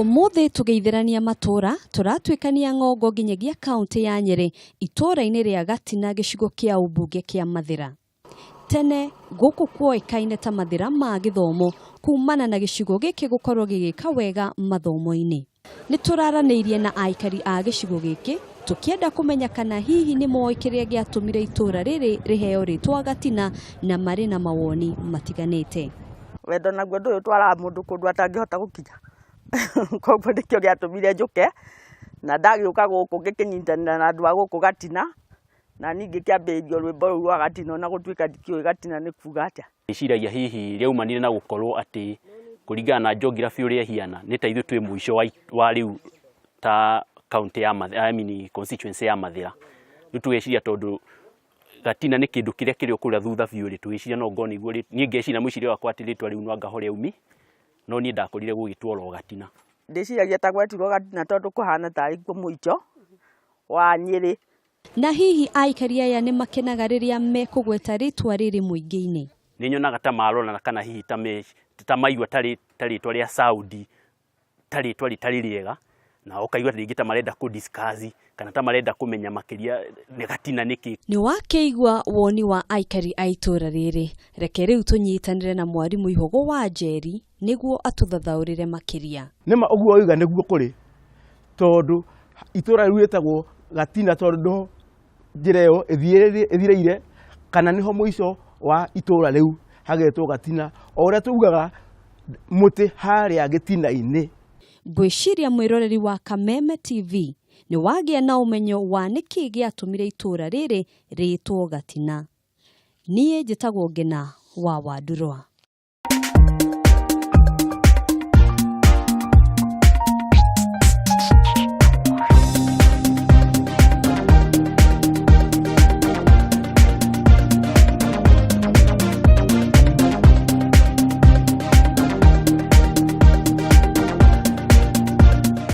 Ũmũthĩ tũgeitherania matũra tũratuĩkania ng'ongo nginyagia kaũntĩ ya Nyĩrĩ itũra-inĩ rĩa Gatina gĩcigo kĩa ũmbunge kĩa Mathĩra. Tene gũkũ kuoĩkaine ta Mathĩra ma gĩthomo kumana na gĩcigo gĩkĩ gũkorwo gĩgĩka wega mathomo-inĩ. Nĩ tũraranĩirie na aikari a gĩcigo gĩkĩ tũkĩenda kũmenya kana hihi nĩ moĩ kĩrĩa gĩatũmire itũra rĩrĩ rĩheo rĩtwa Gatina na marĩ na mawoni matiganĩte. Wendo naguo ndũĩ ũtwaraga mũndũ kũndũ atangĩhota gũkinya. Koguo nĩkĩo gĩatũmire njũke, na ndagĩũka gũkũ ngĩkĩnyitanĩra na andũ a gũkũ Gatina, na niĩ ngĩkĩambĩrĩria rwĩmbo rũu rwa Gatina ona gũtuĩka ndikĩũĩ Gatina nĩ kuga atĩa. Ndĩciragia hihi rĩaumanire na gũkorwo atĩ kũringana na geography ũrĩa ĩhiana nĩ ta ithuĩ twĩ mũico wa rĩu ta county ya Mathĩra, I mean constituency ya Mathĩra. Rĩu tũgeciria tondũ Gatina nĩ kĩndũ kĩrĩa kĩrĩ o kũrĩa thutha biũ rĩ, tũgĩciria no ngorwo nĩguo, niĩ ngeciria mũciria wakwa atĩ rĩtwa rĩu no anga ho rĩaumi, no niĩ ndakorire gũgĩtwo oro Gatina. Ndĩciragia ta gwetirwo Gatina tondũ kũhana tarĩ kuo mũico wa Nyĩrĩ. Na hihi aikari aya nĩ makenaga rĩrĩa mekũgweta rĩtwa rĩrĩ mũingĩ-inĩ? Nĩ nyonaga ta marorana kana hihi ta me, ta maigua ta rĩtwa rĩa sound ta rĩtwa rĩtarĩ rĩega, na ũkaigua rĩngĩ ta marenda kũ discuss kana ta marenda kũmenya makĩria nĩ Gatina nĩkĩ. Nĩ wakĩigua woni wa aikari a itũra rĩrĩ, reke rĩu tũnyitanĩre na mwarimũ Ihogo wa Njeri nĩguo atũthathaũrĩre makĩria. Nĩma ũguo wauga nĩguo kũrĩ, tondũ itũra rĩu rĩtagwo Gatina tondũ nĩho njĩra ĩyo ĩthirĩire kana nĩho mũico wa itũra rĩu hagetwo Gatina, o ũrĩa tugaga mũtĩ harĩa gĩtina-inĩ. Ngwĩciria mwĩroreri wa Kameme TV nĩ wagĩa na ũmenyo wa nĩkĩ gĩatũmire itũra rĩrĩ rĩtwo Gatina. Niĩ njĩtagwo Ngena wa Wandurwa.